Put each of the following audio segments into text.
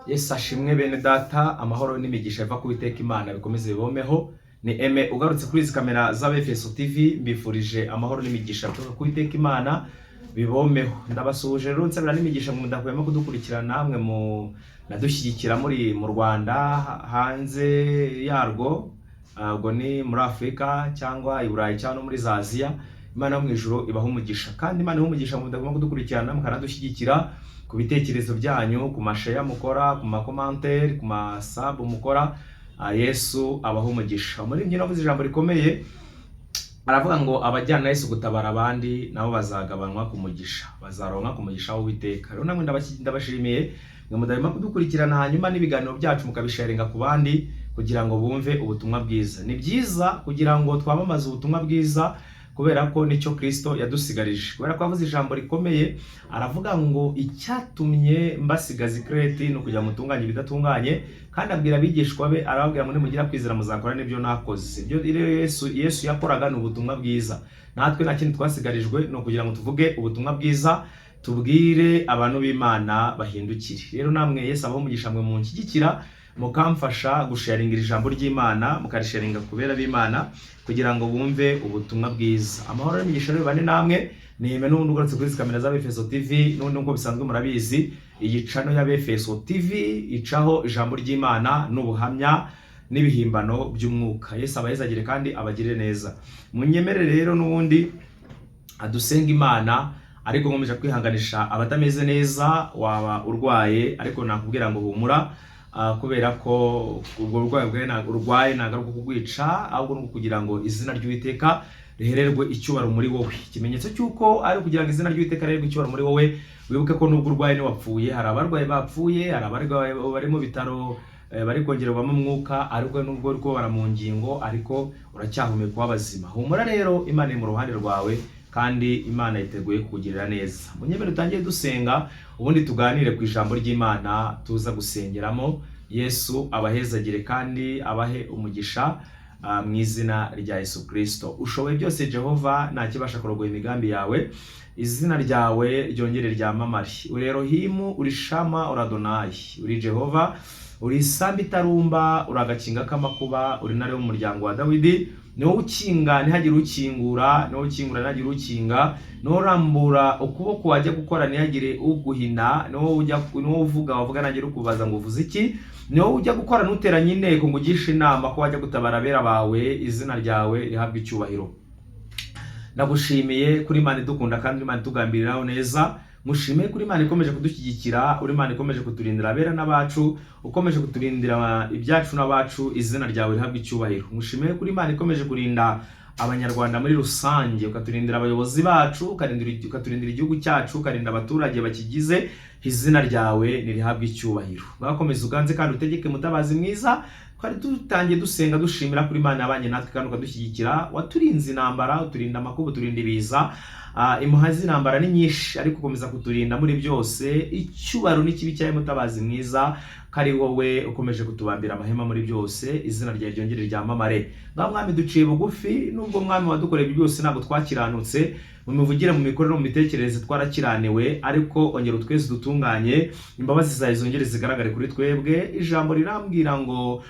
Yesu ashimwe bene data, amahoro n'imigisha biva ku Uwiteka Imana bikomeze bibomeho. Ni Eme ugarutse kuri izi kamera z'Abefeso TV, mbifurije amahoro n'imigisha bituruka ku Uwiteka Imana bibomeho. Ndabasuhuje rero nsabira n'imigisha ngo mudahwema kudukurikirana namwe mu nadushyigikira muri mu Rwanda, hanze yarwo, ubwo ni muri Afurika cyangwa i Burayi cyangwa no muri za Aziya. Imana yo mu ijuru ibaha umugisha, kandi Imana ibaha umugisha mu mudahwema kudukurikirana mukanadushyigikira ku bitekerezo byanyu, ku ma share mukora, ku ma commentaire, ku ma sub mukora. Yesu abaha umugisha. Umuririmbyi navuze ijambo rikomeye, aravuga ngo abajyana Yesu gutabara abandi nabo bazagabanwa ku mugisha, bazaronka ku mugisha w'Uwiteka. Rero namwe ndabashimiye mwe mudahwema kudukurikirana, hanyuma n'ibiganiro byacu mukabisharinga ku bandi kugira ngo bumve ubutumwa bwiza. Ni byiza kugira ngo twamamaze ubutumwa bwiza, kubera ko nicyo Kristo yadusigarije, kubera ko avuze ijambo rikomeye, aravuga ngo icyatumye mbasigaza i Kireti ni ukugira ngo mutunganye ibidatunganye. Kandi abwira abigishwa be, arababwira ngo nimugira kwizera muzakora n'ibyo nakoze. Ibyo rero Yesu yakoraga ni ubutumwa bwiza. Natwe nta kindi twasigarijwe, ni ukugira ngo tuvuge ubutumwa bwiza, tubwire abantu b'Imana bahindukire. Rero namwe Yesu abahe umugisha mwe munshyigikira, mukamfasha gusharingira ijambo ry'Imana, mukarisharinga kubera b'Imana kugira ngo bumve ubutumwa bwiza. Amahoro n'imigisha rero bibane namwe. Nime n'ubundi ugarutse kuri izi kamera z'Abefeso TV. N'ubundi nk'uko bisanzwe murabizi, iyi channel y'Abefeso TV icaho ijambo ry'Imana n'ubuhamya n'ibihimbano by'umwuka. Yesu abahezagire kandi abagirire neza. Munyemerere rero n'ubundi adusenga Imana, ariko nkomeje kwihanganisha abatameze neza. Waba urwaye, ariko nakubwira ngo humura, kubera ko ubwo burwayi bwawe urwaye ntabwo ari ubwo kukwica, ahubwo ni ukugira ngo izina ry'Uwiteka rihererwe icyubahiro muri wowe. Ikimenyetso cy'uko ari ukugira ngo izina ry'Uwiteka rihererwe icyubahiro muri wowe, wibuke ko nubwo urwaye ntiwapfuye. Hari abarwayi bapfuye, hari abarwayi bari mu bitaro, bari kongerwamo umwuka, ariko nubwo uri kubabara mu ngingo, ariko uracyahumeka w'abazima. Humura rero, Imana iri mu ruhande rwawe kandi Imana yiteguye kukugirira neza. Munyemere utangiye dusenga, ubundi tuganire ku ijambo ry'Imana tuza gusengeramo. Yesu abahezagire kandi abahe umugisha, mu izina rya Yesu Kristo. Ushoboye byose Jehova, nta kibasha kurogoya imigambi yawe. Izina ryawe ryongere ryamamare. Uri Elohimu, uri Shama, uri Adonayi, uri Jehova, uri isambu itarumba, uri agakinga k'amakuba, uri intare y'umuryango wa Dawidi. Ni wowe ukinga ntihagire ukingura, ni wowe ukingura ntihagire ukinga, ni wowe urambura ukuboko wajya gukora ntihagire uguhina, ni wowe ujya, ni wowe uvuga, wavuga ntihagire ukubaza ngo uvuze iki, ni wowe ujya gukora ntuteranye inteko ngo ugishe inama ko wajya gutabara abera bawe. Izina ryawe rihabwe icyubahiro. Ndagushimiye kuri Imana idukunda kandi Imana itugambiriraho neza. Mushimiye kuri Imana ikomeje kudushyigikira, uri Imana ikomeje kuturindira abera n'abacu, ukomeje kuturindira ibyacu n'abacu. Izina ryawe rihabwe icyubahiro. Mushimiye kuri Imana ikomeje kurinda Abanyarwanda muri rusange, ukaturindira abayobozi bacu, ukaturindira igihugu cyacu, ukarinda abaturage bakigize. Izina ryawe nirihabwe icyubahiro. Bakomeza uganze kandi utegeke, mutabazi mwiza. Twari dutangiye dusenga, dushimira kuri Imana yabanye natwe kandi ukadushyigikira. Waturinze intambara, uturinda amakuba, uturinda ibiza. Impuha z'intambara ni nyinshi, ariko ukomeza kuturinda muri byose. Icyubahiro n'ikibi cyawe, mutabazi mwiza, ko ari wowe ukomeje kutubambira amahema muri byose. Izina ryawe ryongere ryamamare. Ngaho Mwami, duciye bugufi. Nubwo Mwami wadukoreye ibyo byose, ntabwo twakiranutse mu mivugire, mu mikorere, mu mitekerereze, twarakiraniwe, ariko ongera utwese dutunganye, imbabazi zawe zongere zigaragare kuri twebwe. Ijambo rirambwira ngo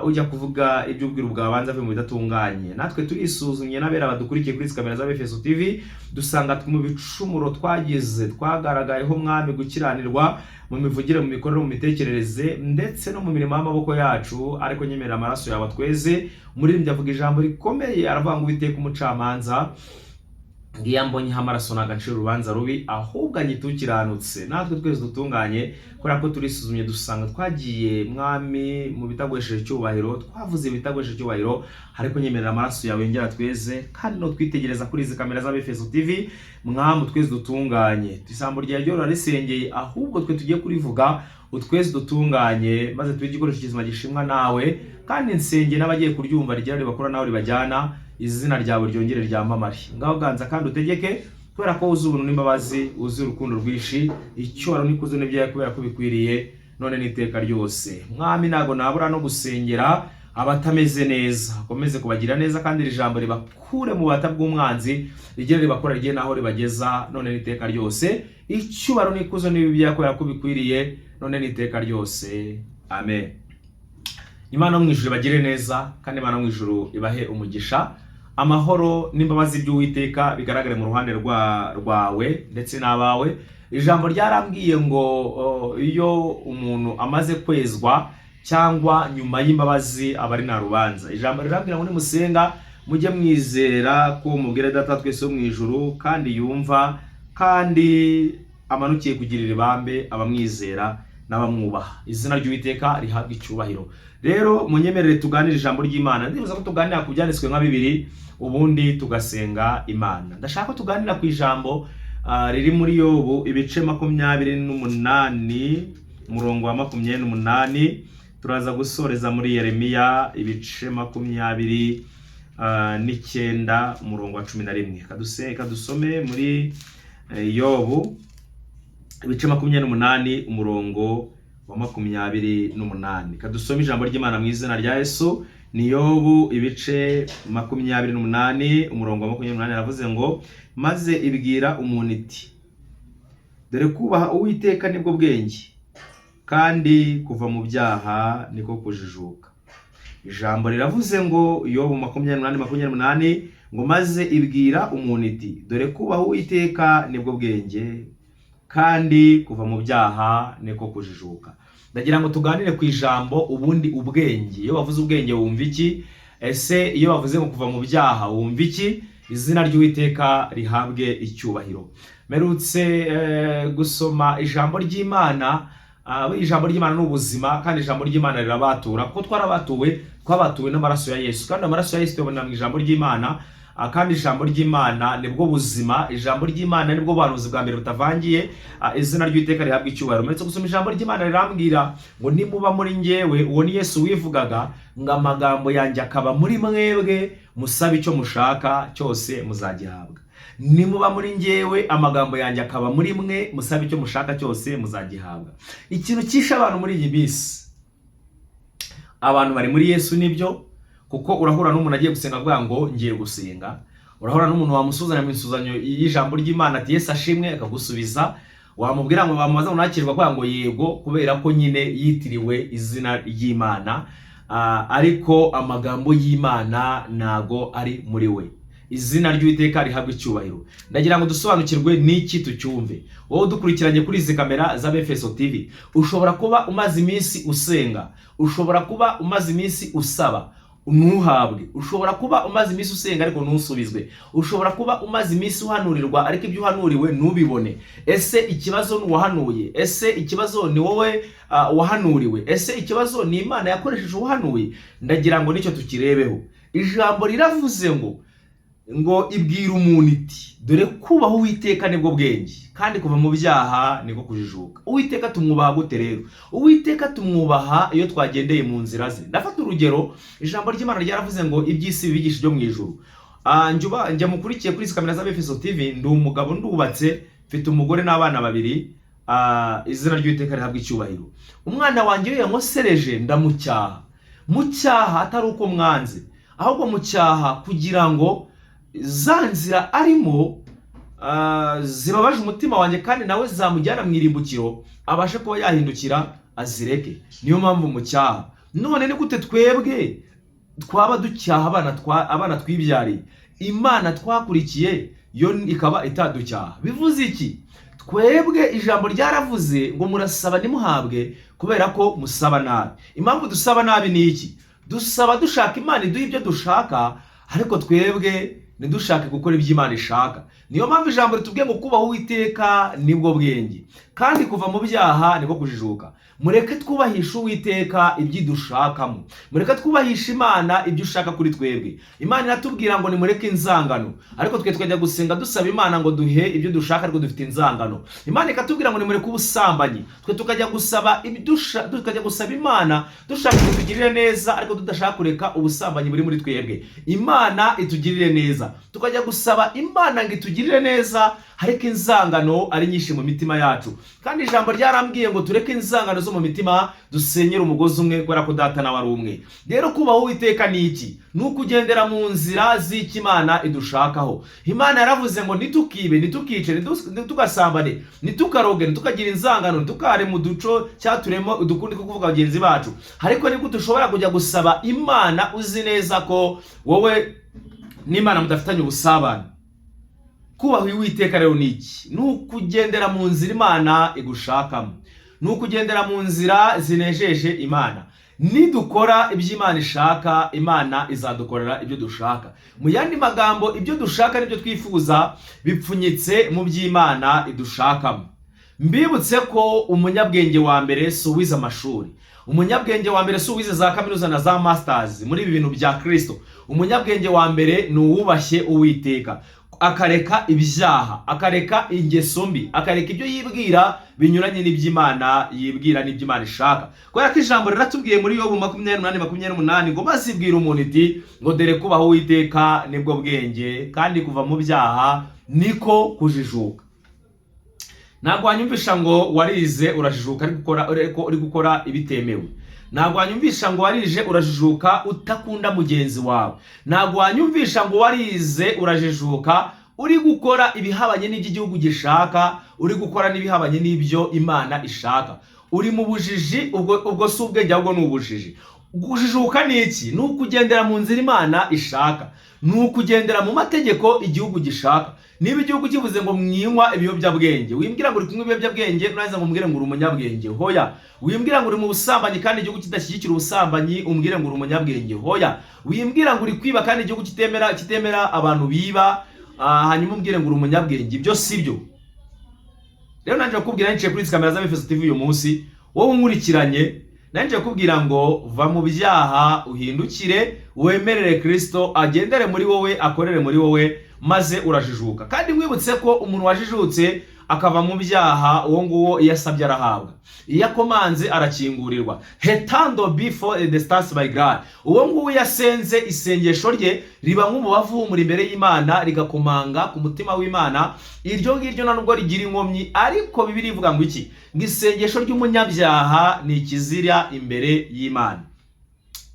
ujya kuvuga ibyo ubwira bwabanza ave mu bidatunganye. Natwe turisuzumye n'abera badukurikiye kuri izi kamera z'Abefeso TV, dusanga mu bicumuro twagize, twagaragayeho Mwami gukiranirwa mu mivugire, mu mikorere, mu mitekerereze, ndetse no mu mirimo y'amaboko yacu, ariko nyemerera amaraso yawe atweze. Umuririmbyi avuga ijambo rikomeye, aravuga ngo Uwiteka umucamanza ngiyo ambonyeho amaraso ntabwo urubanza rubi, ahubwo anyita ukiranutse. Natwe twese dutunganye, kubera ko turisuzumye dusanga twagiye Mwami mu bitaguhesheje icyubahiro, twavuze ibitaguhesheje icyubahiro, ariko nyemerera amaraso yawe yongera tweze. Kandi no twitegereza kuri izi kamera z'Abefeso TV, Mwami, twese dutunganye. Ijambo ryawe ryo risengeye, ahubwo twe tugiye kurivuga, utwese dutunganye maze tube igikoresho kizima gishimwa nawe. Kandi nsenge n'abagiye kuryumva rigira ribakora nawe ribajyana, izina ryawe ryongere ryamamare. Ngaho ganza kandi utegeke, kubera ko wuzuye ubuntu n'imbabazi, wuzuye urukundo rwinshi. Icyubahiro n'ikuzo n'ibyawe, kubera ko bikwiriye none n'iteka ryose. Mwami, ntabwo nabura no gusengera abatameze neza. Akomeze kubagira neza, kandi iri jambo ribakure mu bubata bw'umwanzi, rigere ribakora, rigere n'aho ribageza none n'iteka ryose. Icyubahiro n'ikuzo n'ibibi byawe kubera ko bikwiriye, none n'iteka ryose, amen. Imana yo mu ijuru ibagire neza, kandi Imana yo mu ijuru ibahe umugisha. Amahoro n'imbabazi by'Uwiteka bigaragare mu ruhande rwawe ndetse n'abawe. Ijambo ryarambwiye ngo iyo umuntu amaze kwezwa cyangwa nyuma y'imbabazi aba ari nta rubanza. Ijambo rirambwira ngo nimusenga mujye mwizera ko mubwira Data twese wo mu ijuru, kandi yumva kandi amanukiye kugirira ibambe abamwizera n'abamwubaha. Izina ry'Uwiteka rihabwa icyubahiro. Rero munyemerere tuganire ijambo ry'Imana. Ndifuza ko tuganira ku byanditswe nka bibiri, ubundi tugasenga Imana. Ndashaka ko tuganira ku ijambo riri muri Yobu ibice 28, umurongo wa 28. Turaza gusoreza muri Yeremiya ibice 29, umurongo wa 11. Kadusome muri Yobu ibice 28, umurongo wa 28. Kadusome ijambo ry'Imana mu izina rya Yesu. Ni Yobu ibice 28, umurongo wa 28. Aravuze ngo: "Maze ibwira umuntu iti: 'Dore kubaha Uwiteka nibwo bwenge, kandi kuva mu byaha niko kujijuka.'" Ijambo riravuze ngo, Yobu 28, 28, ngo: "Maze ibwira umuntu iti: 'Dore kubaha Uwiteka nibwo bwenge, kandi kuva mu byaha niko kujijuka.'" Ndagira ngo tuganire ku ijambo ubundi ubwenge. Iyo bavuze ubwenge wumva iki? Ese iyo bavuze ngo kuva mu byaha wumva iki? Izina ry'Uwiteka rihabwe icyubahiro. Mperutse gusoma ijambo ry'Imana. Ijambo ry'Imana ni ubuzima, kandi ijambo ry'Imana rirabatura, kuko twarabatuwe, twabatuwe n'amaraso ya Yesu, kandi amaraso ya Yesu tuyabona mu ijambo ry'Imana. Kandi ijambo ry'Imana nibwo buzima, ijambo ry'Imana nibwo buhanuzi bwa mbere butavangiye. Izina ry'Uwiteka rihabwa icyubahiro. Mperutse gusoma ijambo ry'Imana rirambwira ngo: "Nimuba muri njyewe," uwo ni Yesu wivugaga, ngo "amagambo yanjye akaba muri mwebwe, musabe icyo mushaka cyose muzagihabwa." Nimuba muri njyewe, amagambo yanjye akaba muri mwe, musabe icyo mushaka cyose muzagihabwa. Ikintu cyishe abantu muri iyi minsi, abantu bari muri Yesu nibyo, kuko urahura n'umuntu agiye gusenga avuga ngo ngiye gusenga. Urahura n'umuntu wamusuzanya mu insuzanyo y'ijambo ry'Imana ati: "Yesu ashimwe," akagusubiza. Wamubwira ngo bamubaza ngo nakirwa, avuga ngo yego, kubera ko nyine yitiriwe izina ry'Imana. Ariko amagambo y'Imana ntago ari muri we. Izina ry'Uwiteka rihabwa icyubahiro. Ndagira ngo dusobanukirwe n'iki, tucyumve. Wowe udukurikiranye kuri izi kamera za Befeso TV, ushobora kuba umaze iminsi usenga, ushobora kuba umaze iminsi usaba ntuhabwe, ushobora kuba umaze iminsi usenga ariko ntusubizwe, ushobora kuba umaze iminsi uhanurirwa ariko ibyo uhanuriwe ntubibone. Ese ikibazo ni uwahanuye? Ese ikibazo ni wowe wahanuriwe? Ese ikibazo ni Imana yakoresheje uwahanuye? Ndagira ngo nicyo tukirebeho. Ijambo riravuze ngo ibwira umuntu iti: "Dore kubaha Uwiteka nibwo bwenge, kandi kuva mu byaha niko kujijuka." Uwiteka tumwubaha gute rero? Uwiteka tumwubaha iyo twagendeye mu nzira ze. Ndafata urugero, ijambo ry'Imana ryaravuze ngo iby'isi bibigisha ibyo mu ijuru. Njya mukurikiye kuri izi kamera za Befeso TV, ndi umugabo, ndubatse, mfite umugore n'abana babiri. Izina ry'Uwiteka rihabwa icyubahiro. Umwana wanjye iyo yankosereje ndamucyaha. Mucyaha atari uko mwanze, ahubwo mucyaha kugira ngo za nzira arimo zibabaje umutima wanjye kandi nawe zamujyana mu irimbukiro abashe kuba yahindukira azireke. Niyo mpamvu mucyaha. None ni gute twebwe twaba ducyaha abana twibyariye, Imana twakurikiye yo ikaba itaducyaha? Bivuze iki? Twebwe ijambo ryaravuze ngo murasaba ntimuhabwe kubera ko musaba nabi. Impamvu dusaba nabi ni iki? Dusaba dushaka Imana iduha ibyo dushaka, ariko twebwe ntidushake gukora ibyo Imana ishaka. Niyo mpamvu ijambo ritubwiye ngo kubaha Uwiteka nibwo bwenge, kandi kuva mu byaha niko kujijuka. Mureke twubahishe Uwiteka ibyo idushakamo, mureke twubahishe Imana ibyo ushaka kuri twebwe. Imana iratubwira ngo nimureke inzangano, ariko twe twajya gusenga dusaba Imana ngo duhe ibyo dushaka, ariko dufite inzangano. Imana ikatubwira ngo nimureke ubusambanyi, twe tukajya gusaba Imana dushaka ngo tugirire neza, ariko tudashaka kureka ubusambanyi buri muri twebwe. Imana itugirire neza, tukajya gusaba Imana ngo itugirire neza. ariko inzangano ari nyinshi mu mitima yacu. Kandi ijambo ryarambwiye ngo tureke inzangano zo mu mitima, dusenyere umugozi umwe, kubera ko Data nawe ari umwe. Rero kubaha Uwiteka ni iki? Ni ukugendera mu nzira z'icyo Imana idushakaho. Imana yaravuze ngo ntitukibe, ntitukice, ntitugasambane, ntitukaroge, ntitukagire inzangano, ntitukare mu duco cyangwa turemo udukundi two kuvuga bagenzi bacu. Ariko nibwo dushobora kujya gusaba Imana uzi neza ko wowe n'Imana mudafitanye ubusabane? Kubaha Uwiteka rero ni iki? Ni ukugendera mu nzira Imana igushakamo, ni ukugendera mu nzira zinejeje Imana. Nidukora ibyo Imana ishaka, Imana izadukorera ibyo dushaka. Mu yandi magambo, ibyo dushaka n'ibyo twifuza bipfunyitse mu by'Imana idushakamo. Mbibutse ko umunyabwenge wa mbere si uwize amashuri, umunyabwenge wa mbere si uwize za kaminuza na za masters muri ibi bintu bya Kirisito. Umunyabwenge wa mbere ni uwubashye Uwiteka, akareka ibyaha, akareka ingeso mbi, akareka ibyo yibwira binyuranye n'iby'Imana yibwira n'iby'Imana ishaka. Kubera ko ijambo riratubwiye muri Yobu 28:28 ngo: "Maze ibwira umuntu iti ngo dore kubaho Uwiteka nibwo bwenge, kandi kuva mu byaha niko kujijuka." Ntabwo wanyumvisha ngo warize urajijuka uri gukora ibitemewe. Ntabwo wanyumvisha ngo warije urajijuka utakunda mugenzi wawe. Ntabwo wanyumvisha ngo warize urajijuka uri gukora ibihabanye n'ibyo igihugu gishaka, uri gukora n'ibihabanye n'ibyo Imana ishaka. Uri mu bujiji. Ubwo si ubwenge, ahubwo ni ubujiji. Kujijuka ni iki? Ni ukugendera mu nzira Imana ishaka, ni ukugendera mu mategeko igihugu gishaka. Niba igihugu kivuze ngo mwinywa ibiyobyabwenge, wimbwira ngo uri kunywa ibiyobyabwenge nurangiza ngo umbwire ngo uri umunyabwenge. Hoya. Wimbwira ngo uri mu busambanyi kandi igihugu kidashyigikira ubusambanyi, umbwire ngo uri umunyabwenge. Hoya. Wimbwira ngo uri kwiba kandi igihugu kitemera abantu biba, hanyuma umbwire ngo uri umunyabwenge. Ibyo si byo. Rero nanjye kukubwira niciye kuri izi kamera z'Abefeso TV uyu munsi, wowe unkurikiranye, nanjye kukubwira ngo va mu byaha, uhindukire, wemerere Kristo agendere muri wowe, akorere muri wowe, maze urajijuka. Kandi mwibutse ko umuntu wajijutse akava mu byaha, uwo nguwo iyo asabye arahabwa, iyo akomanze arakingurirwa. Hetando before the stars by God. Uwo nguwo iyo asenze, isengesho rye riba nk'umubavu uhumura imbere y'Imana, rigakomanga ku mutima w'Imana. Iryo ngiryo nta nubwo rigira inkomyi. Ariko Bibiliya ivuga ngo iki? Ngo isengesho ry'umunyabyaha ni ikizira imbere y'Imana.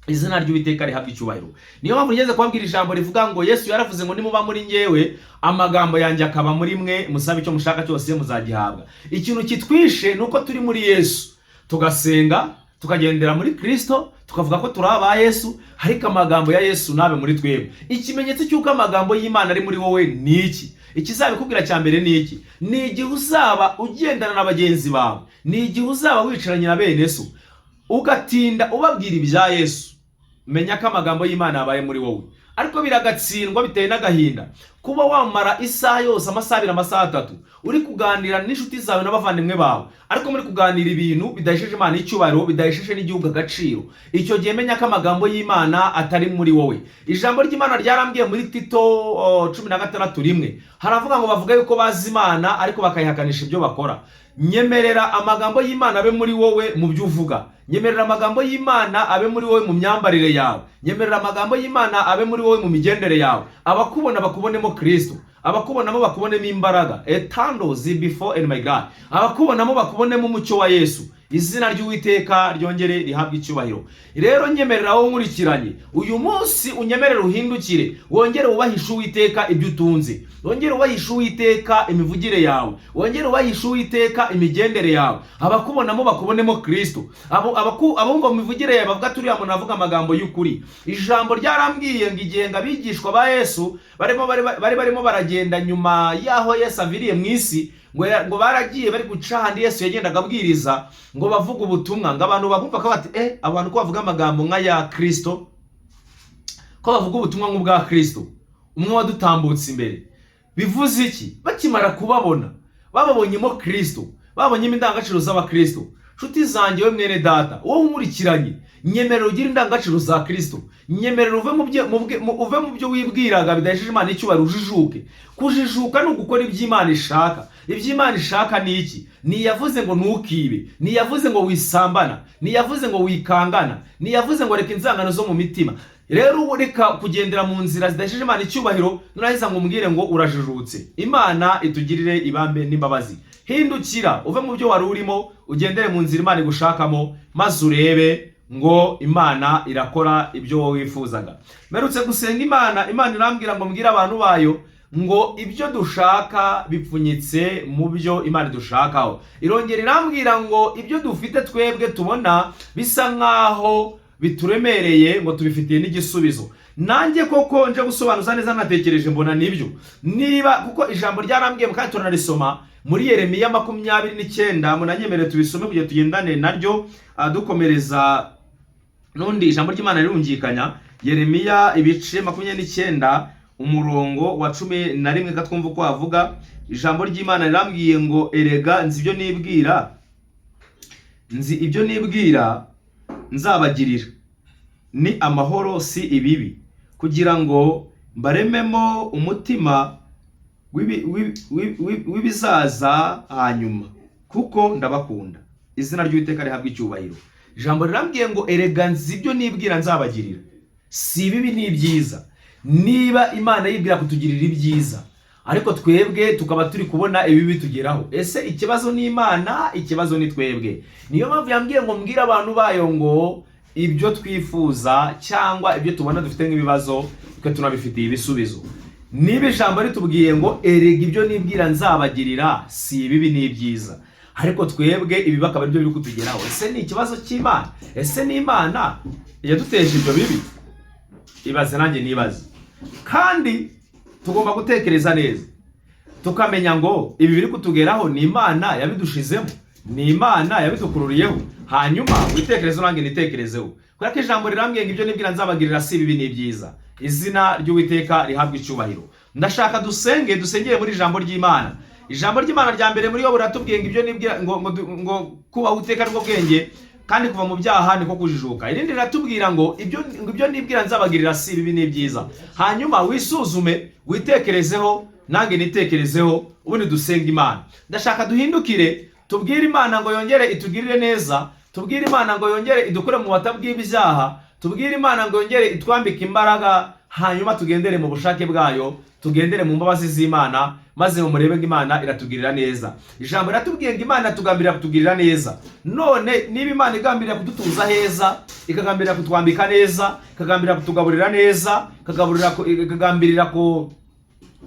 Izina ry'Uwiteka rihabwa icyubahiro. Niyo mpamvu ngeze kubabwira ijambo rivuga ngo Yesu yaravuze ngo nimuba muri ngewe, amagambo yanjye akaba muri mwe, musabe icyo mushaka cyose muzagihabwa. Ikintu kitwishe ni uko turi muri Yesu, tugasenga, tukagendera muri Kristo, tukavuga ko turi aba Yesu, ariko amagambo ya Yesu nabe muri twebwe. Ikimenyetso cy'uko amagambo y'Imana ari muri wowe ni iki? Ikizabikubwira cya mbere ni iki? Ni igihe uzaba ugendana na bagenzi bawe, ni igihe uzaba wicaranye na bene so, ugatinda ubabwira ibya Yesu. Menya ko amagambo y'Imana yabaye muri wowe. Ariko biragatsindwa, bitewe n'agahinda, kuba wamara isaha yose, amasaha 2, amasaha 3, uri kuganira n'inshuti zawe n'abavandimwe bawe, ariko muri kuganira ibintu bidahesheje Imana icyubahiro, bidahesheje n'igihugu agaciro. Icyo gihe menya ko amagambo y'Imana atari muri wowe. Ijambo ry'Imana ryarambwiye muri Tito 16:1, haravuga ngo bavuga yuko bazi Imana ariko bakayihakanisha ibyo bakora. Nyemerera amagambo y'Imana abe muri wowe mu byo uvuga. Nyemerera amagambo y'Imana abe muri wowe mu myambarire yawe. Nyemerera amagambo y'Imana abe muri wowe mu migendere yawe. Abakubona bakubonemo Kristo, abakubonamo bakubonemo imbaraga etandozi before and my God, abakubonamo bakubonemo umucyo wa Yesu. Izina ry'Uwiteka ryongere rihabwe icyubahiro. Rero nyemerera wowe nkurikiranye uyu munsi, unyemerere uhindukire, wongere wubahishe Uwiteka ibyo utunze, wongere wubahishe Uwiteka imivugire yawe, wongere wubahishe Uwiteka imigendere yawe. Abakubonamo bakubonemo Kristo. Abumva mu mivugire yawe bavuga turiya muntu avuga amagambo y'ukuri. Ijambo ryarambwiye ngo igihe ngo abigishwa ba Yesu barimo bari barimo baragenda nyuma y'aho Yesu aviriye mu isi, ngo baragiye bari guca ahandi Yesu yagendaga abwiriza, ngo bavuga ubutumwa, ngo abantu babumva ko bati: "Eh, abantu ko bavuga amagambo nk'aya Kristo, ko bavuga ubutumwa nk'ubwa Kristo umwe wadutambutse imbere, bivuze iki?" Bakimara kubabona, bababonyemo Kristo, babonyemo indangagaciro z'abakristo. Nshuti zanjye, we mwene data, wowe unkurikiranye, nyemerera ugire indangagaciro za Kristo. Nyemerera uve mu byo wibwiraga bidahesheje Imana icyubahiro, ujijuke. Kujijuka ni ugukora ibyo Imana ishaka. Ibyo Imana ishaka ni iki? Ntiyavuze ngo ntukibe, ntiyavuze ngo wisambana, ntiyavuze ngo wikangana, ntiyavuze ngo reka inzangano zo mu mitima. Rero ubu reka kugendera mu nzira zidahesheje Imana icyubahiro, nurangiza ngo umbwire ngo urajijutse. Imana itugirire ibambe n'imbabazi. Hindukira uve mu byo wari urimo, ugendere mu nzira Imana igushakamo, maze urebe ngo Imana irakora ibyo wowe wifuzaga. Mperutse gusenga Imana, Imana irambwira ngo mbwire abantu bayo ngo ibyo dushaka bipfunyitse mu byo Imana idushakaho. Irongera irambwira ngo ibyo dufite twebwe tubona bisa nkaho bituremereye, ngo tubifitiye n'igisubizo. Nanjye koko nje gusobanuza neza, natekereje mbona nibyo, niba kuko ijambo ryarambwiye, kandi turanarisoma muri Yeremiya 29. Munanyemerere tubisome kugira tugendane naryo, dukomereza n'undi. Ijambo ry'Imana rirungikanya. Yeremiya ibice 29, umurongo wa 11, ka twumva uko havuga. Ijambo ry'Imana rirambwiye ngo: "Erega nzi ibyo nibwira, nzi ibyo nibwira nzabagirira, ni amahoro si ibibi, kugira ngo mbarememo umutima w'ibizaza hanyuma, kuko ndabakunda." Izina ry'Uwiteka rihabwa icyubahiro. Ijambo rirambwiye ngo: "Erega nzi ibyo nibwira nzabagirira, si ibibi, ni ibyiza." Niba Imana yibwira kutugirira ibyiza, ariko twebwe tukaba turi kubona ibibi bitugeraho, ese ikibazo ni Imana? Ikibazo ni twebwe. Niyo mpamvu yambwiye ngo mbwire abantu bayo ngo ibyo twifuza cyangwa ibyo tubona dufite nk'ibibazo, twe tunabifitiye ibisubizo. Niba ijambo ritubwiye ngo: "Erega ibyo nibwira nzabagirira si ibibi, ni ibyiza," ariko twebwe ibi bakaba aribyo biri kutugeraho, ese ni ikibazo cy'Imana? Ese ni Imana yaduteje ibyo bibi? Ibaze nanjye nibaze. Kandi tugomba gutekereza neza, tukamenya ngo ibi biri kutugeraho ni Imana yabidushizemo, ni Imana yabidukururiyeho? Hanyuma witekerezeho, nanjye nitekerezeho, kubera ko ijambo rirambwiye ngo ibyo nibwira nzabagirira si ibibi, ni ibyiza. Izina ry'Uwiteka rihabwa icyubahiro. Ndashaka dusenge, dusengere muri ijambo ry'Imana. Ijambo ry'Imana rya mbere muri yo riratubwiye ngo ibyo nibwira ngo kubaha Uwiteka nibwo bwenge, kandi kuva mu byaha niko kujijuka. Irindi riratubwira ngo ibyo nibwira nzabagirira si ibibi, ni ibyiza. Hanyuma wisuzume, witekerezeho, nanjye nitekerezeho, ubundi dusenga Imana. Ndashaka duhindukire, tubwire Imana ngo yongere itugirire neza, tubwire Imana ngo yongere idukure mu bubata bw'ibyaha, tubwire Imana ngo yongere itwambike imbaraga, hanyuma tugendere mu bushake bwayo, tugendere mu mbabazi z'Imana, maze murebe ngo Imana iratugirira neza. Ijambo riratubwiye ngo Imana tugambirira kutugirira neza. None niba Imana igambirira kudutuza heza, ikagambirira kutwambika neza, ikagambirira kutugaburira neza, ikagambirira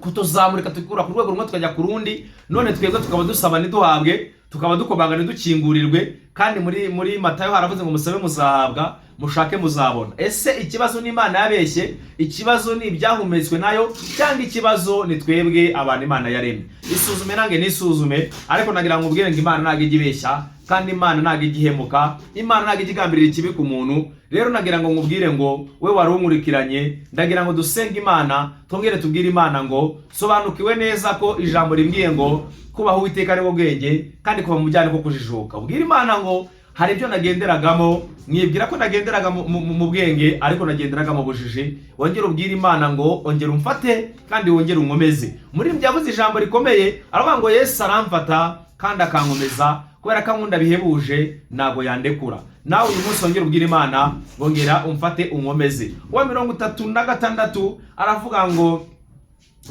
kutuzamura, ikatukura ku rwego rumwe tukajya ku rundi, none twebwe tukaba dusaba ntiduhabwe, tukaba dukomanga ntidukingurirwe, kandi muri Matayo haravuze ngo musabe muzahabwa, mushake muzabona, ese ikibazo ni Imana yabeshye? Ikibazo ni ibyahumetswe nayo, cyangwa ikibazo ni twebwe abantu Imana yaremye? Isuzume nange nisuzume. Ariko nagira ngo ubwire ngo Imana ntabwo ijya ibeshya, kandi Imana ntabwo ijya ihemuka, Imana ntabwo ijya igambirira ikibi ku muntu. Rero nagira ngo nkubwire ngo we wari unkurikiranye, ndagira ngo dusenge Imana, twongere tubwire Imana ngo sobanukiwe neza ko ijambo rimbwiye ngo kubaha Uwiteka ari bwenge, kandi kuva mu byaha niko kujijuka. Ubwire Imana ngo hari ibyo nagenderagamo mwibwira ko nagenderaga mu bwenge, ariko nagenderaga mu bujiji. Wongere ubwire Imana ngo ongera umfate kandi wongere unkomeze. Muri yavuze ijambo rikomeye, aravuga ngo Yesu aramfata kandi akankomeza, kubera ko ankunda bihebuje, ntabwo yandekura. Nawe uyu munsi wongere ubwire Imana ngongera umfate unkomeze. Uwa 36 aravuga ngo: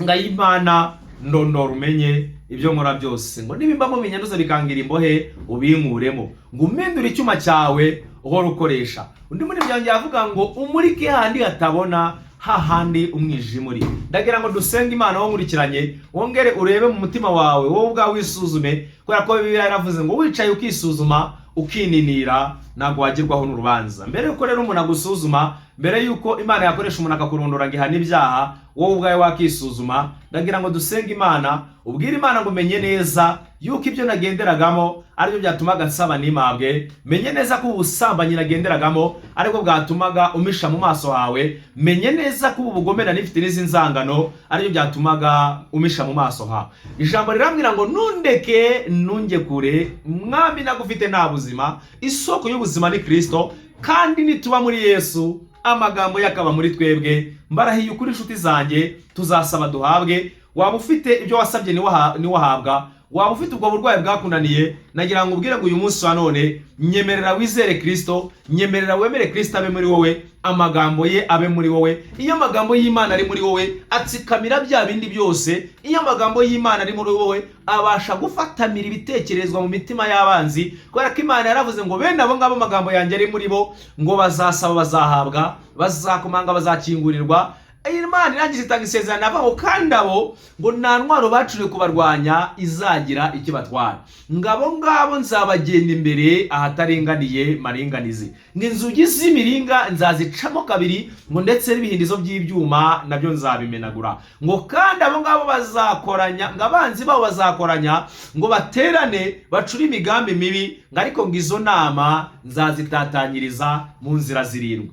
"Ngayimana, ndondora umenye ibyo nkora byose, ngo niba mbamo binyanduza bikangira imbohe, ubinkuremo, ngo umpindure icyuma cyawe uhora ukoresha." Undi muri byanjye yavuga ngo umurike handi hatabona, hahandi umwijima uri. Ndagira ngo dusenge Imana. Wowe nkurikiranye, wongere urebe mu mutima wawe, wowe ubwawe wisuzume, kubera ko Bibiliya yaravuze ngo wicaye ukisuzuma ukininira, ntabwo wagerwaho n'urubanza. Mbere yuko rero umuntu agusuzuma, mbere yuko Imana yakoresha umuntu akakurondora ngo ihane ibyaha, wowe ubwawe wakisuzuma. Ndagira ngo dusenge Imana, ubwire Imana ngo menye neza yuko ibyo nagenderagamo aribyo byatumaga nsaba nimabwe, menye neza ko ubusambanyi nagenderagamo aribwo bwatumaga umisha mu maso hawe, menye neza ko ubu bugome nifite n'izi nzangano aribyo byatumaga umisha mu maso hawe. Ijambo rirambwira ngo nundeke nunge kure, Mwami, nagufite nta buzima. Isoko y'ubuzima ni Kristo, kandi nituba muri Yesu, amagambo ye akaba muri twebwe, mbarahiye ukuri inshuti zanjye, tuzasaba duhabwe. Waba ufite ibyo wasabye ntiwahabwa. Waba ufite ubwo burwayi bwakunaniye, nagira ngo ubwire ngo uyu munsi wa none nyemerera wizere Kristo, nyemerera wemere Kristo abe muri wowe, amagambo ye abe muri wowe. Iyo amagambo y'Imana ari muri wowe, atsikamira bya bindi byose. Iyo amagambo y'Imana ari muri wowe, abasha gufatamira ibitekerezwa mu mitima y'abanzi, kubera ko Imana yaravuze ngo bene abo ngabo amagambo yanjye ari muri bo, ngo bazasaba bazahabwa, bazakomanga bazakingurirwa. Imana irangije itanga isezerano avuga ngo kandi abo ngo nta ntwaro bacuriwe kubarwanya izagira icyo batwara, ngo abo ngabo nzabagenda imbere ahataringaniye maringanize, ngo inzugi z'imiringa nzazicamo kabiri, ngo ndetse n'ibihindizo by'ibyuma nabyo nzabimenagura, ngo kandi abo ngabo bazakoranya, ngo abanzi babo bazakoranya ngo baterane bacure imigambi mibi, ngo ariko ngo izo nama nzazitatanyiriza mu nzira zirindwi.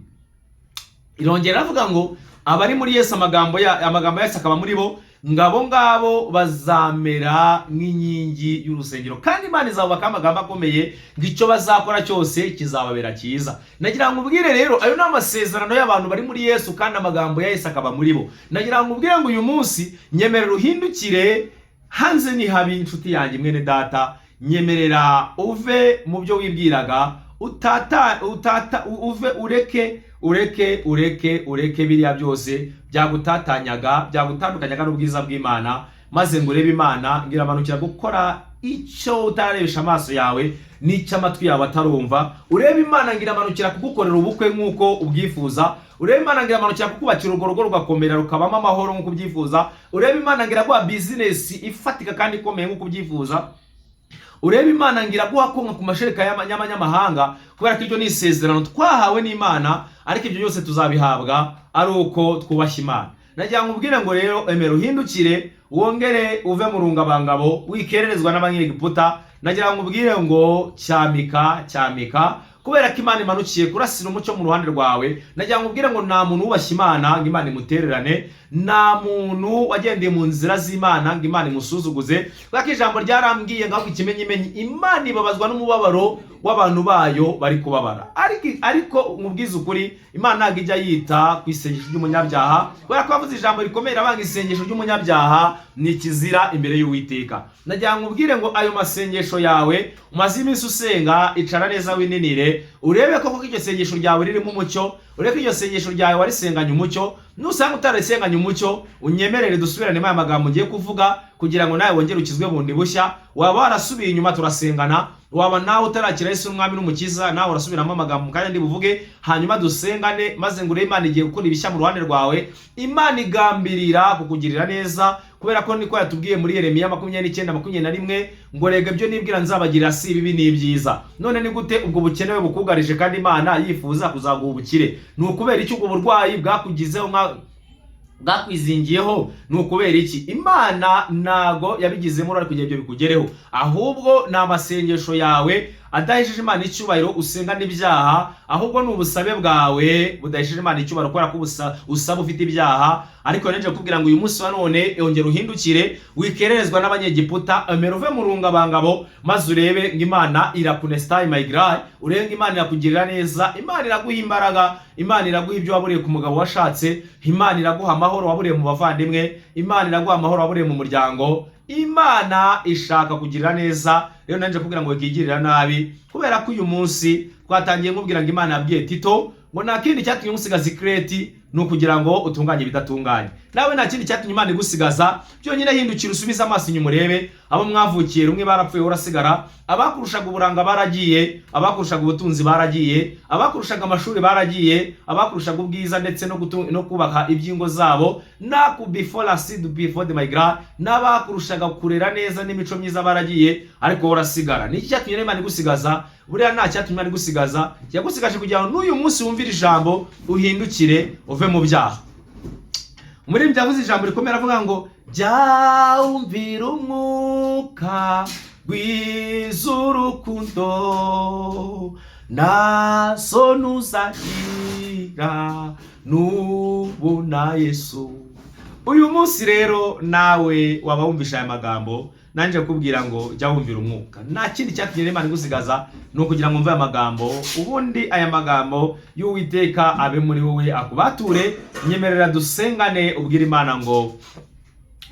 Irongera iravuga ngo abari muri Yesu, amagambo ya Yesu akaba muri bo, ngo abo ngabo bazamera nk'inkingi y'urusengero, kandi Imana izabubakaho amagambo akomeye, ngo icyo bazakora cyose kizababera cyiza. Nagira ngo ubwire rero, ayo ni amasezerano y'abantu bari muri Yesu kandi amagambo ya Yesu akaba muri bo. Nagira ngo ubwire ngo uyu munsi nyemerera uhindukire. Hanze ni habi, inshuti yanjye, mwene data. Nyemerera uve mu byo wibwiraga, utata utata, uve, ureke, ureke, ureke, ureke biriya byose byagutatanyaga, byagutandukanyaga n'ubwiza bw'Imana, maze ngo urebe Imana ngo iramanukira gukora icyo utarebesha amaso yawe n'icyo amatwi yawe atarumva. Urebe Imana ngo iramanukira kugukorera ubukwe nk'uko ubyifuza. Urebe Imana ngo iramanukira kukubakira urwo rugo rugakomera, rukabamo amahoro nk'uko ubyifuza. Urebe Imana ngo iraguha bizinesi ifatika kandi ikomeye nk'uko ubyifuza. Urebe Imana ngo iraguha konka ku mashereka y'amanyamahanga, kubera ko iryo ni isezerano twahawe n'Imana. Ariko ibyo byose tuzabihabwa ari uko twubashye Imana. Nagira ngo ubwire ngo rero emera uhindukire, wongere uve mu rungabangabo, wikererezwa n'Abanyegiputa. Nagira ngo ubwire ngo cyamika, cyamika, kubera ko Imana imanukiye kurasira umucyo mu ruhande rwawe. Nagira ngo ubwire ngo nta muntu wubashye Imana ngo Imana imutererane, nta muntu wagendeye mu nzira z'Imana ngo Imana imusuzuguze, kubera ko ijambo ryarambwiye ngo ahubwo ikimenyimenyi Imana ibabazwa n'umubabaro w'abantu bayo bari kubabara. Ariko nkubwize ukuri, Imana ntabwo ijya yita ku isengesho ry'umunyabyaha, kubera ko bavuze ijambo rikomeye rabanga isengesho ry'umunyabyaha ni ikizira imbere y'Uwiteka. Nagira ngo ubwire ngo ayo masengesho yawe umaze iminsi usenga, icara neza wininire, urebe koko ko iryo sengesho ryawe ririmo umucyo, urebe ko iryo sengesho ryawe warisenganye umucyo. Nusanga utarisenganye umucyo, unyemerere dusubirane aya magambo ngiye kuvuga, kugira ngo nawe wongere ukizwe bundi bushya. Waba warasubiye inyuma, turasengana. Waba nawe utarakira Yesu umwami n'umukiza, nawe urasubiramo amagambo mu kanya ndi buvuge, hanyuma dusengane, maze ngo urebe Imana igiye gukora ibishya mu ruhande rwawe. Imana igambirira kukugirira neza, kubera ko niko yatubwiye muri Yeremiya 29:21 ngo rega ibyo nibwira nzabagirira si ibibi, ni ibyiza. None ni gute ubwo bukenewe bukugarije kandi Imana yifuza kuzaguha ubukire? Ni ukubera iki ubwo burwayi bwakugizeho nka bwakwizingiyeho? Ni ukubera iki? Imana ntago yabigizemo uruhare kugira ibyo bikugereho, ahubwo ni amasengesho yawe adahesheje Imana icyubahiro, usenga n'ibyaha. Ahubwo ni ubusabe bwawe budahesheje Imana icyubahiro, kubera ko usaba ufite ibyaha. Ariko nje kukubwira ngo uyu munsi wa none yongera uhindukire, wikererezwa n'Abanyegiputa. Emera uve mu rungabangabo, maze urebe ngo Imana irakunesitayi mayigrayi, urebe ngo Imana irakugirira neza, Imana iraguha imbaraga, Imana iraguha ibyo waburiye ku mugabo washatse, Imana iraguha amahoro waburiye mu bavandimwe, Imana iraguha amahoro waburiye mu muryango. Imana ishaka kugirira neza. Rero nanjye kubwira ngo wikigirira nabi, kubera ko uyu munsi twatangiye nkubwira ngo Imana yabwiye Tito ngo nta kindi cyatumye umusigaza i Kireti ni ukugira ngo utunganye ibidatunganye. Nawe nta kindi cyatumye Imana igusigaza. Byonyine hindukira, usubize amaso inyuma, urebe abo mwavukiye rumwe barapfuye, urasigara. Abakurushaga uburanga baragiye, abakurushaga ubutunzi baragiye, abakurushaga amashuri baragiye, abakurushaga ubwiza ndetse no kubaka iby'ingo zabo naku before la seed before the migrant, n'abakurushaga kurera neza n'imico myiza baragiye, ariko wowe urasigara. Ni iki cyatumye Imana igusigaza? Buriya nta cyatumye Imana igusigaza, yagusigaje kugira ngo n'uyu munsi wumvire ijambo, uhindukire uve mu byaha. Umuririmbyi yavuze ijambo rikomeye, aravuga ngo jya wumvira umwuka rwiza urukundo, nta soni uzagira nubona Yesu. Uyu munsi rero nawe waba wumvisha aya magambo, nanjye kubwira ngo jya wumvira umwuka. Nta kindi cyatumye Imana igusigaza ni ukugira ngo wumve aya magambo, ubundi aya magambo y'Uwiteka abe muri wowe, akubature. Nyemerera dusengane, ubwire Imana ngo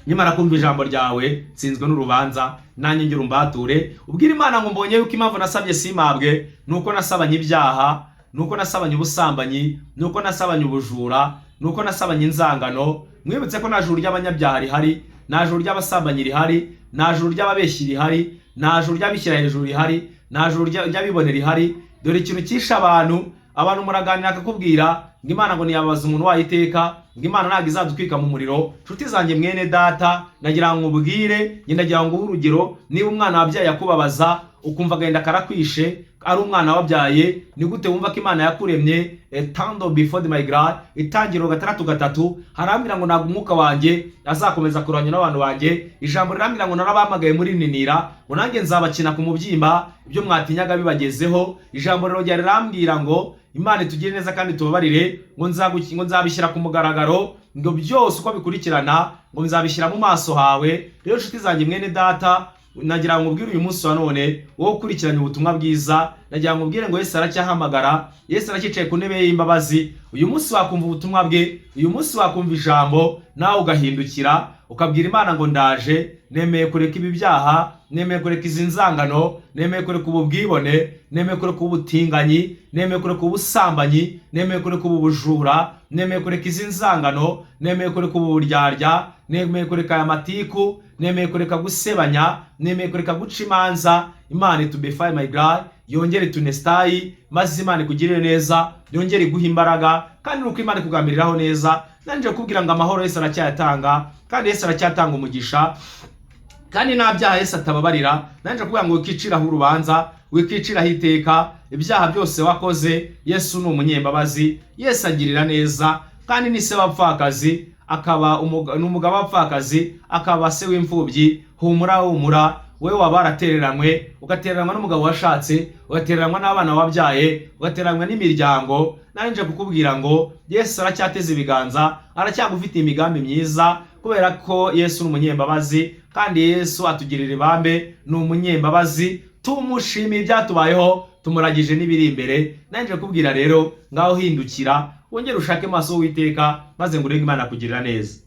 Nyamara kumva ijambo ryawe, nsinzwe n'urubanza, nanjye ngira umbature. Ubwira Imana ngo mbonye yuko impamvu nasabye simpabwe nuko nasabanye ibyaha, nuko nasabanye ubusambanyi, nuko nasabanye ubujura, nuko nasabanye inzangano. Mwibutse ko nta juru ry'abanyabyaha rihari, nta juru ry'abasambanyi rihari, nta juru ry'ababeshyi rihari, nta juru ry'abishyira hejuru rihari, nta juru ry'abibone rihari. Dore ikintu cyishe abantu. Abantu muraganira akakubwira ngo Imana ngo ntiyababaza umuntu wayiteka, ngo Imana ntabwo izadutwika mu muriro. Nshuti zanjye, mwene data, nagira ngo ubwire njye, ndagira ngo uhe urugero. Niba umwana wabyaye akubabaza, ukumva agahinda karakwishe, ari umwana wabyaye, ni gute wumva ko Imana yakuremye? Tando before the my God, Itangiriro 6:3 harambwira ngo ntabwo umwuka wanjye azakomeza kurwanya n'abantu banjye. Ijambo rirambwira ngo narabahamagaye muri ninira, ngo nanjye nzabakina ku mubyimba ibyo mwatinyaga bibagezeho. Ijambo rirongera rirambwira ngo Imana itugire neza kandi tubabarire, ngo nzabishyira ku mugaragaro, ngo byose uko bikurikirana ngo nzabishyira mu maso hawe. Rero nshuti zanjye, mwene data, nagira ngo ubwire uyu munsi wa none, wowe ukurikiranye ubutumwa bwiza, nagira ngo ubwire ngo Yesu aracyahamagara, Yesu aracyicaye ku ntebe y'imbabazi. Uyu munsi wakumva ubutumwa bwe, uyu munsi wakumva ijambo, nawe ugahindukira ukabwira Imana ngo ndaje, nemeye kureka ibi byaha, nemeye kureka izi nzangano, nemeye kureka ubu bwibone, nemeye kureka ubutinganyi, nemeye kureka ubusambanyi, nemeye kureka ubu bujura, nemeye kureka izi nzangano, nemeye kureka ubu buryarya, nemeye kureka aya matiku, nemeye kureka gusebanya, nemeye kureka guca imanza. Imana itubefire my God, yongere itunesitayi, maze Imana ikugirire neza, yongere iguhe imbaraga. Kandi nuko Imana ikugambiriraho neza, nanjye kubwira ngo amahoro Yesu aracyayatanga, kandi Yesu aracyatanga umugisha, kandi nta byaha Yesu atababarira. Nanjye kubwira ngo wikiciraho urubanza, wikiciraho iteka ibyaha byose wakoze. Yesu ni umunyembabazi, Yesu agirira neza, kandi ni se w'abapfakazi, akaba ni umugabo w'abapfakazi, akaba se w'imfubyi. Humura, humura, wowe waba waratereranywe, ugatereranwa n'umugabo washatse, ugatereranwa n'abana wabyaye, ugatereranwa n'imiryango, nanjye kukubwira ngo Yesu aracyateze ibiganza, aracyagufitiye imigambi myiza, kubera ko Yesu ni umunyembabazi, kandi Yesu atugirira ibambe, ni umunyembabazi. Tumushimiye ibyatubayeho, tumuragije n'ibiri imbere. Nanjye kukubwira rero, ngaho hindukira, wongere ushake maso w'Uwiteka, maze ngo urenge Imana kugirira neza.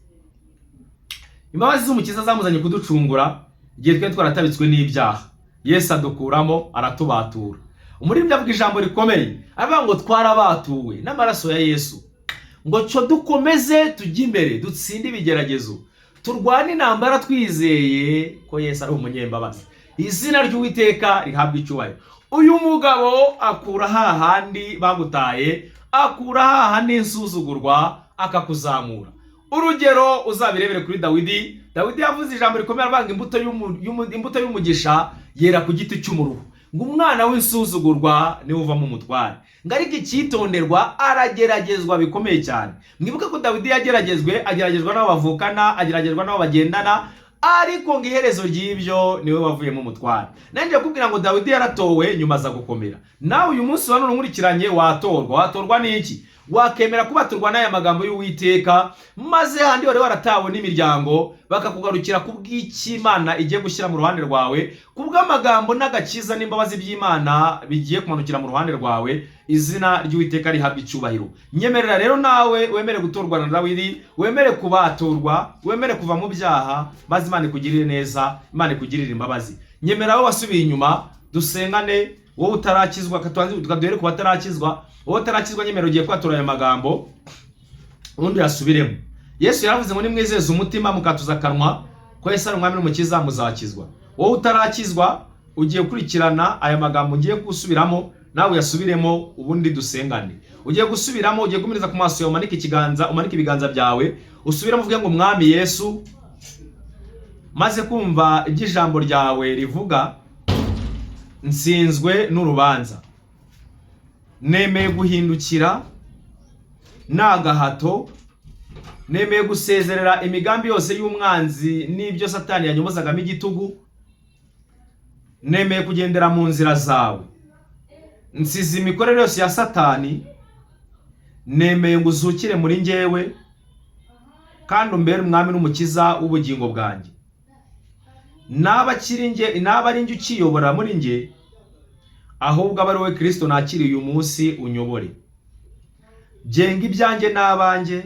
Imbabazi z'Umukiza zamuzanye kuducungura igihe twari twaratabitswe n'ibyaha. Yesu adukuramo, aratubatura. Umuririmbyi avuga ijambo rikomeye, aravuga ngo twarabatuwe n'amaraso ya Yesu, ngo cyo dukomeze tujye imbere, dutsinde ibigeragezo, turwane intambara twizeye ko Yesu ari umunyembabazi. Izina ry'Uwiteka rihabwa icyubahiro. Uyu mugabo akura hahandi bagutaye, akura hahandi insuzugurwa, akakuzamura. Urugero uzabirebere kuri Dawidi. Dawidi yavuze ijambo rikomeye, aravuga ngo imbuto y'umugisha yera ku giti cy'umuruho, ngo umwana w'insuzugurwa niwe uvamo umutware. Ngo ariko icyitonderwa, arageragezwa bikomeye cyane. Mwibuke ko Dawidi yageragezwe, ageragezwa n'abo bavukana, ageragezwa n'abo bagendana, ariko ngo iherezo ry'ibyo niwe wavuyemo umutware. Nanjye kubwira ngo Dawidi yaratowe, nyuma aza gukomera. Nawe uyu munsi wa none unkurikiranye, watorwa. Watorwa n'iki? Wakemera kubaturwa n'aya magambo y'Uwiteka, maze handi wari waratawe n'imiryango bakakugarukira kubw'Imana igiye gushyira mu ruhande rwawe, kubw'amagambo n'agakiza n'imbabazi by'Imana bigiye kumanukira mu ruhande rwawe. Izina ry'Uwiteka rihabwa icyubahiro. Nyemerera rero nawe wemere gutorwa na Dawidi, wemere kubaturwa, wemere kuva mu byaha, maze Imana ikugirire neza, Imana ikugirire imbabazi. Nyemera wowe wasubiye inyuma, dusengane. Wowe utarakizwa, tukaduhere ku batarakizwa. Wowe utarakizwa, nyemera, ugiye kwatura aya magambo, ubundi uyasubiremo. Yesu yaravuze ngo nimwizeze umutima, mukatuza akanwa ko Yesu ari Umwami n'Umukiza, muzakizwa. Wowe utarakizwa, ugiye gukurikirana aya magambo ngiye gusubiramo, nawe uyasubiremo, ubundi dusengane. Ugiye gusubiramo, ugiye guhumiriza ku maso yawe, umanike ikiganza, umanike ibiganza byawe, usubiremo uvuge ngo Mwami Yesu, maze kumva iby'ijambo ryawe rivuga, nsinzwe n'urubanza, nemeye guhindukira nta gahato, nemeye gusezerera imigambi yose y'umwanzi n'ibyo Satani yanyomozagamo igitugu, nemeye kugendera mu nzira zawe, nsize imikorere yose ya Satani, nemeye ngo uzukire muri njyewe kandi umbere Umwami n'Umukiza w'ubugingo bwanjye. Naba akiri njye, naba ari njye ukiyobora muri njye, ahubwo abe ari wowe Kirisito nakiriye uyu munsi unyobore. Genga ibyanjye n'abanjye,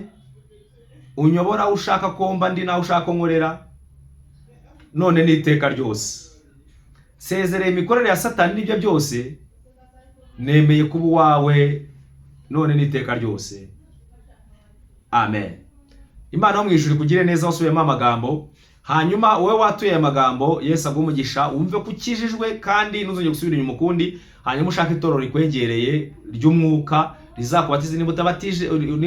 Unyobora aho ushaka ko mba ndi n'aho ushaka ko nkorera, none n'iteka ryose. Nsezereye imikorere ya Satani n'ibyo byose, nemeye kuba uwawe none n'iteka ryose. Amen. Imana yo mu ijuru ikugire neza wasubiyemo amagambo. Hanyuma wowe watuye aya magambo, Yesu aguhe umugisha, wumve ko ukijijwe kandi ntuzongere gusubira inyuma ukundi. Hanyuma ushake itorero rikwegereye ry'umwuka rizakubatize niba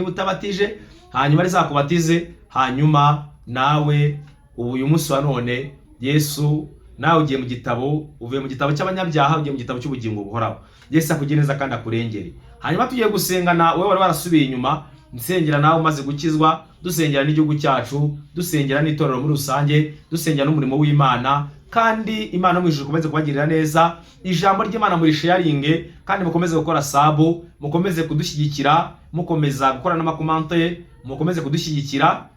utabatije, hanyuma rizakubatize. Hanyuma nawe ubu uyu munsi wa none Yesu nawe ugiye mu gitabo, uvuye mu gitabo cy'abanyabyaha ugiye mu gitabo cy'ubugingo buhoraho. Yesu akugire neza kandi akurengere. Hanyuma tugiye gusengana, wowe wari warasubiye inyuma, nsengera nawe umaze gukizwa, dusengera n'igihugu cyacu, dusengera n'itorero muri rusange, dusengera n'umurimo w'Imana. Kandi Imana yo mu ijuru ikomeze kubagirira neza. Ijambo ry'Imana murisharinge kandi mukomeze gukora sub, mukomeze kudushyigikira, mukomeza gukora n'amacommentaire, mukomeze kudushyigikira.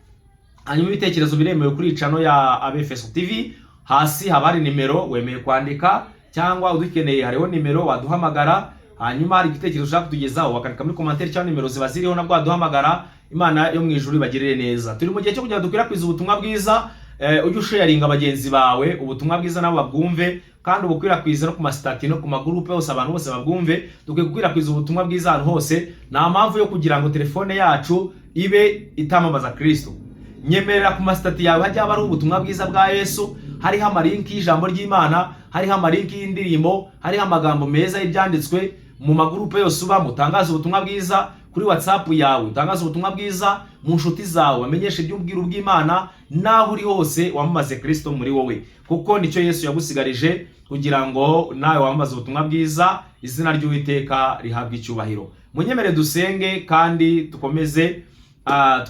Hanyuma ibitekerezo biremewe kuri channel ya Abefeso TV. Hasi haba hari nimero wemeye kwandika, cyangwa udukeneye hariho nimero waduhamagara. Hanyuma hari igitekerezo ushaka kutugezaho, wakandika muri commentaire cyangwa nimero ziba ziriho, nabwo waduhamagara. Imana yo mu ijuru ibagirire neza. Turi mu gihe cyo kugira ngo dukwirakwize ubutumwa bwiza. Ujye usharinga bagenzi bawe ubutumwa bwiza nabo babwumve, kandi ubukwirakwize no ku mastatus no ku magurupe hose, abantu bose babwumve. Dukwiye gukwirakwiza ubutumwa bwiza ahantu hose. Nta mpamvu yo kugira ngo telefone yacu ibe itamamaza Kristo. Nyemerera ku mastatus yawe hajya haba hariho ubutumwa bwiza bwa Yesu, hariho amalinki y'ijambo ry'Imana, hariho amalinki y'indirimbo, hariho amagambo meza y'ibyanditswe. Mu magurupe yose ubamo utangaza ubutumwa bwiza, kuri WhatsApp yawe utangaza ubutumwa bwiza, mu nshuti zawe bamenyeshe iby'ubwiru bw'Imana, n'aho uri hose wamamaze Kristo muri wowe, kuko nicyo Yesu yagusigarije kugira ngo nawe wamamaze ubutumwa bwiza. Izina ry'Uwiteka rihabwe icyubahiro. Munyemere dusenge kandi dukomeze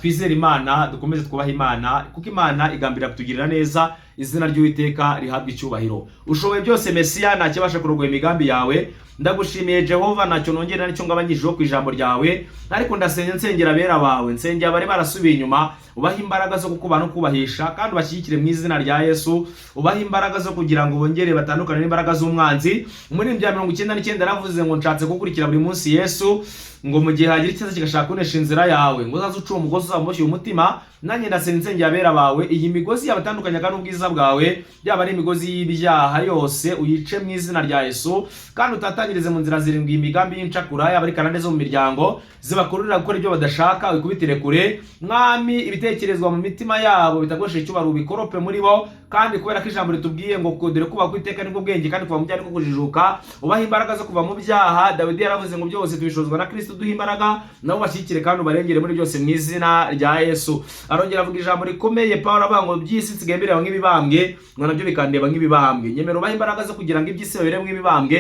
twizere Imana, dukomeze twubahe Imana, kuko Imana igambirira kutugirira neza. Izina ry'Uwiteka rihabwe icyubahiro. Ushoboye byose Mesiya, ntakibasha kurogoya imigambi yawe. Ndagushimiye Jehova, ntacyo nongera nicyo ngabanyijeho ku ijambo ryawe, ariko ndasenga, nsengera abera bawe, nsengera abari barasubiye inyuma. Ubahe imbaraga zo kukubaha no kubahisha, kandi ubashyigikire mu izina rya Yesu. Ubahe imbaraga zo kugira ngo bongere batandukane n'imbaraga z'umwanzi. Umuririmbyi wa 99 yaravuze ngo: "Nshatse kugukurikira buri munsi Yesu," ngo mu gihe hagira ikibazo kigashaka kunesha inzira yawe, ngo uzaze uca umugozi uzamuboshye umutima. Nanjye ndasenga, nsengera abera bawe, iyi migozi yabatandukanyaga n'ubwiza bwawe, yaba ari imigozi y'ibyaha yose, uyice mu izina rya Yesu, kandi utatangirize mu nzira zirindwi imigambi y'incakura, yaba ari karande zo mu miryango zibakururira gukora ibyo badashaka, ubikubitire kure Mwami. Ibitekerezwa mu mitima yabo bitagoshye icyubahiro, ubikorope muri bo. Kandi kubera ko ijambo ritubwiye ngo: "Dore kubaha kw'Iteka nibwo bwenge, kandi kuva mu byaha niko kujijuka," ubaha imbaraga zo kuva mu byaha. Dawidi yaravuze ngo: "Byose tubishozwa na Kristo duha imbaraga." Nabo bashyigikire kandi ubarengere muri byose mu izina rya Yesu. Arongera avuga ijambo rikomeye Pawulo, avuga ngo: "By'isi nsigaye mbireba nk'ibibambwe, ngo nabyo bikandeba nk'ibibambwe." Nyemera ubaha imbaraga zo kugira ngo iby'isi babirebe nk'ibibambwe,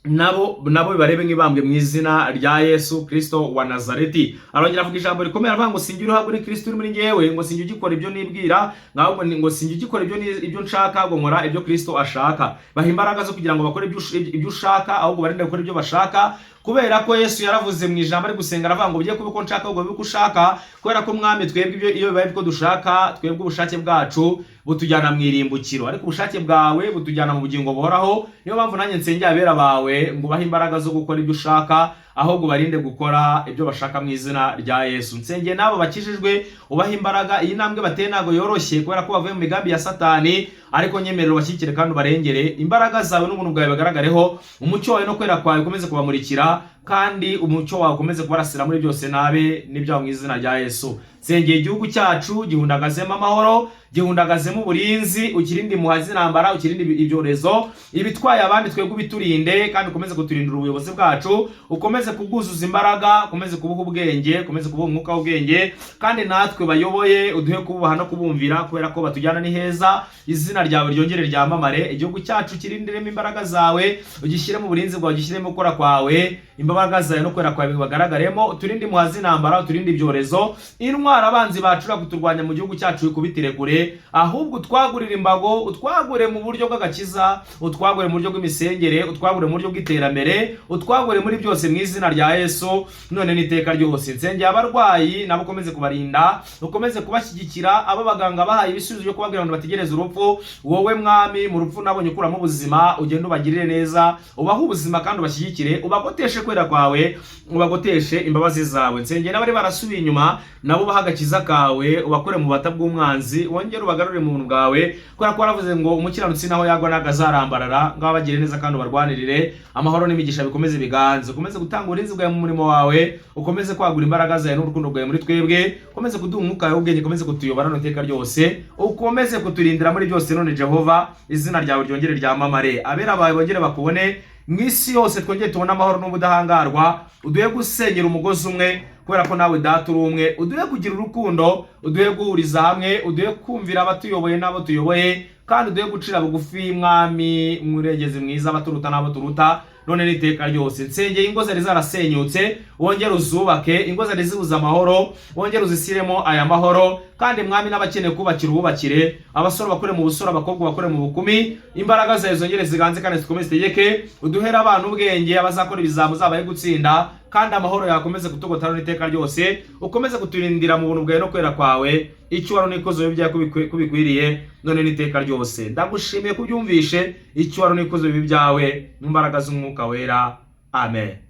nabo bibarebe nk'ibambwe mu izina rya Yesu Kristo wa Nazareti. Arongera avuga ijambo rikomeye, aravuga ngo: "Sinjye uruhabwa, ni Kristo uri muri njyewe," ngo: "Sinjye ugikora ibyo nibwira, ahubwo ngo sinjye ugikora ibyo nshaka, ngo nkora ibyo Kristo ashaka." Baha imbaraga zo kugira ngo bakore ibyo ushaka, ahubwo barinde gukora ibyo bashaka, kubera ko Yesu yaravuze mu ijambo ari gusenga, aravuga ngo: "Biye kuba uko nshaka, ahubwo bibe uko ushaka." Kubera ko Mwami, twebwe ibyo iyo bibaye uko dushaka, twebwe ubushake bwacu butujyana mu irimbukiro, ariko ubushake bwawe butujyana mu bugingo buhoraho. Niyo mpamvu nanjye nsengera abera bawe ngo ubahe imbaraga zo gukora ibyo ushaka, ahubwo barinde gukora ibyo bashaka mu izina rya Yesu. Nsengeye n'abo bakijijwe, ubahe imbaraga. Iyi ntambwe bateye ntabwo yoroshye, kubera ko bavuye mu migambi ya Satani, ariko nyemerera ubashyigikire kandi ubarengere. Imbaraga zawe n'ubuntu bwawe bagaragareho, umucyo wawe no kwera kwawe ukomeze kubamurikira, kandi umucyo wawe ukomeze kubarasira muri byose nabe n'ibyawe mu izina rya Yesu. Nsengeye igihugu cyacu, gihundagazemo amahoro, gihundagazemo uburinzi, ukirinde impuha z'intambara, ukirinde ibyorezo, ibitwaye abandi twebwe ubiturinde, kandi ukomeze kuturindira ubuyobozi bwacu, ukomeze kubwuzuza imbaraga, ukomeze kubuha ubwenge, ukomeze kubuha umwuka w'ubwenge. Kandi natwe bayoboye uduhe kububaha no kubumvira, kubera ko batujyana ni heza. Izina ryawe ryongere ryamamare. Igihugu cyacu kirindiremo imbaraga zawe, ugishyire mu burinzi bwawe, ugishyiremo gukora kwawe, imbaraga zawe no kwera kwawe bagaragaremo. Uturinde impuha z'intambara, uturinde ibyorezo, intwara abanzi bacura kuturwanya mu gihugu cyacu ikubitire kure, ahubwo utwagurire imbago, utwagure mu buryo bw'agakiza, utwagure mu buryo bw'imisengere, utwagure mu buryo bw'iterambere, utwagure muri byose mu izina rya Yesu. izina rya Yesu, none n'iteka ryose. Nsengeye abarwayi nabo, ukomeze kubarinda, ukomeze kubashyigikira. Abo baganga bahaye ibisubizo byo kubabwira ngo bategereze urupfu, wowe Mwami, mu rupfu nabonye ukuramo ubuzima. Ugende ubagirire neza, ubahe ubuzima kandi ubashyigikire, ubagoteshe kwera kwawe, ubagoteshe imbabazi zawe. Nsengeye n'abari barasubiye inyuma, nabo ubahe agakiza kawe, ubakure mu bata bw'umwanzi, wongere ubagarure mu buntu bwawe, kubera ko waravuze ngo umukiranutsi naho yagwa ntabwo azarambarara. Ngaho bagire neza kandi ubarwanirire. Amahoro n'imigisha bikomeze biganze. Ukomeze gutanga uburinzi bwawe mu murimo wawe, ukomeze kwagura imbaraga zawe n'urukundo rwawe muri twebwe, ukomeze kuduha umwuka wawe w'ubwenge, ukomeze kutuyobora no iteka ryose, ukomeze kuturindira muri byose. None Jehova, izina ryawe ryongere ryamamare, abera bawe bongere bakubone mu isi yose, twongere tubone amahoro n'ubudahangarwa. Uduhe gusenyera umugozi umwe, kubera ko nawe Data uri umwe. Uduhe kugira urukundo, uduhe guhuriza hamwe, uduhe kumvira abatuyoboye n'abo tuyoboye, kandi uduhe gucira bugufi, Mwami mwurengezi mwiza, abaturuta n'abo turuta, none n'iteka ryose. Nsengeye ingo zari zarasenyutse, wongere uzubake. Ingo zari zibuze amahoro, wongere uzisiremo aya mahoro. Kandi Mwami, n'abakeneye kubakira ububakire, abasore bakure mu busore, abakobwa bakure mu bukumi. Imbaraga zawe zongere ziganze kandi zikomeze zitegeke. Uduhere abana ubwenge, abazakora ibizamu uzabahe gutsinda, kandi amahoro yakomeze kutugotana n'iteka ryose. Ukomeze kuturindira mu buntu bwawe no kwera kwawe, icyubahiro n'ikuzo bibe ibyawe kubikwiriye, none n'iteka ryose. Ndagushimiye kubyumvishe. Icyubahiro n'ikuzo bibe ibyawe mu mbaraga z'Umwuka Wera. Amen.